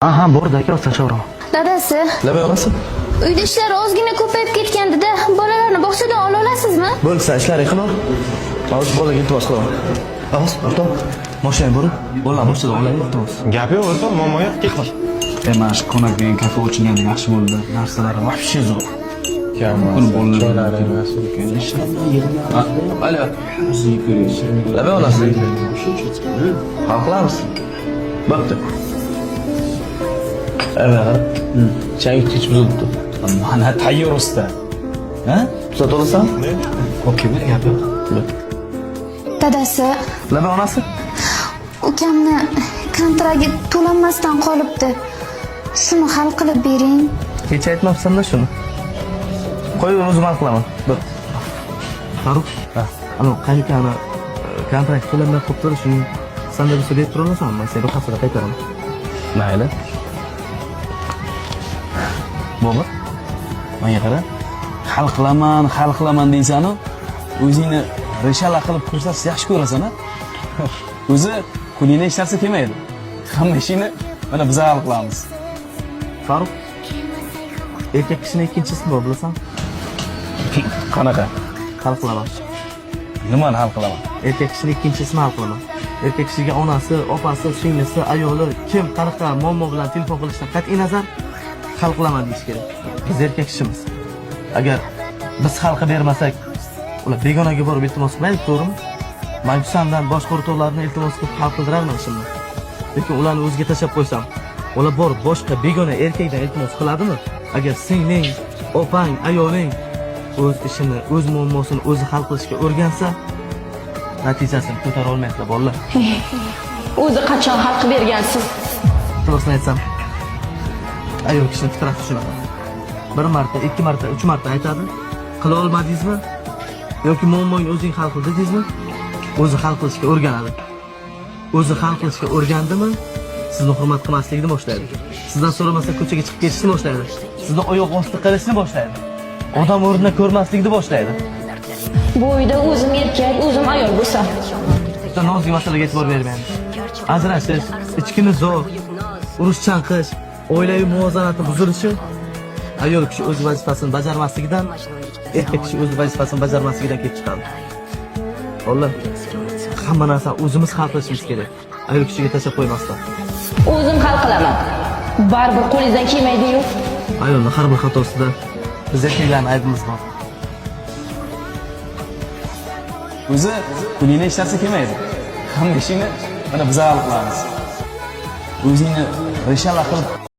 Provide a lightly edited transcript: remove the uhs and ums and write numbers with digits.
Aha, bordi aka, hozir tashaveraman. Dadasi, Labay, onasi. Uyda ishlar ozgina ko'payib ketgandi-da, bolalarni bog'chadan ola olasizmi? Bo'ldi, san ishlaring qil. Hozir bolaga iltimos qilaman. Abbos, o'rtoq, mashinangni burib, bolalarni bog'chadan olaylik, iltimos. Gap yo'q, o'rtoq, muammo yo'q, ketdik. Mana shu Konak degan kafe ochilganda yaxshi bo'ldi. Narsalari вообще zo'r. Buni bolalar Choylari emas. Alo. Labay, onasi. Hal qilamiz. Bo'pti. Eva, chang kech buzilibdi. Mana tayyor usta. Ha? Tuzata olasan? Okey, bir gap yo'q. Dadasi, Labay, onasi. Ukamni kontragi to'lanmasdan qolibdi. Shuni hal qilib bering. Kecha aytmabsan-da shuni. Qo'y, o'zim hal qilaman. Bo'pti. Farruh, anavi qaynukani kontrakt to'lanmay qolibdi, shuni sanda bo'lsa berib tura olasanmi? Man senga bir haftada qaytaraman. Mayli. Bobur, menga qara. Hal qilaman, hal qilaman deysan-u, o'zingni решала qilib ko'rsatish yaxshi ko'rasan, a? O'zi qo'lingdan hech narsa kelmaydi. Hamma ishingni mana biz hal qilamiz. Farruh, erkak kishini ikkinchi ismi bor, bilasan? Qanaqa? Hal qilaman. Nimani hal qilaman? Erkak kishini ikkinchi ismi hal qilaman. Erkak kishiga onasi, opasi, singlisi, ayoli kim qanaqa muammo bilan telefon qilishidan qat'iy nazar hal qilaman deyish kerak. Biz erkak kishimiz. Agar biz hal qilib bermasak, ular begonaga borib iltimos qilmaydi, to'g'rimi? Man sandan boshqa o'rtoqlarni iltimos qilib hal qildirarman ishimni. Lekin ularni o'ziga tashlab qo'ysam, ular borib boshqa begona erkakdan iltimos qiladimi? Agar singling, opang, ayoling o'z ishini, o'z muammosini o'zi hal qilishga o'rgansa, natijasini ko'tara olmaysizlar, bolalar. O'zi qachon hal qilib bergansiz? To'g'risini aytsam, ayol kishini fitrati shunaqa. Bir marta, ikki marta, uch marta aytadi. Qila olmadingizmi? Yoki muammongni o'zing hal qil dedingizmi? O'zi hal qilishga o'rganadi. O'zi hal qilishga o'rgandimi, sizni hurmat qilmaslikni boshlaydi. Sizdan so'ramasdan ko'chaga chiqib ketishni boshlaydi. Sizni oyoq osti qilishni boshlaydi. Odam o'rnida ko'rmaslikni boshlaydi. Bu uyda o'zim erkak, o'zim ayol bo'lsam. Bitta nozik masalaga e'tibor bermaymiz. Ajrashish, ichki nizo, urush chanqish, oilaviy muvozanatni buzilishi ayol kishi o'z vazifasini bajarmasligidan, erkak kishi o'z vazifasini bajarmasligidan kelib chiqadi. Bolalar, hamma narsani o'zimiz hal qilishimiz kerak. Ayol kishiga tashlab qo'ymasdan. O'zim hal qilaman. Baribir qo'lingizdan kelmaydi-yu. Ayolni har bir xatosida biz erkaklarning aybimiz bor. O'zi qo'lingdan hech narsa kelmaydi. Hamma ishingni mana biz hal qilamiz. O'zingni решала qilib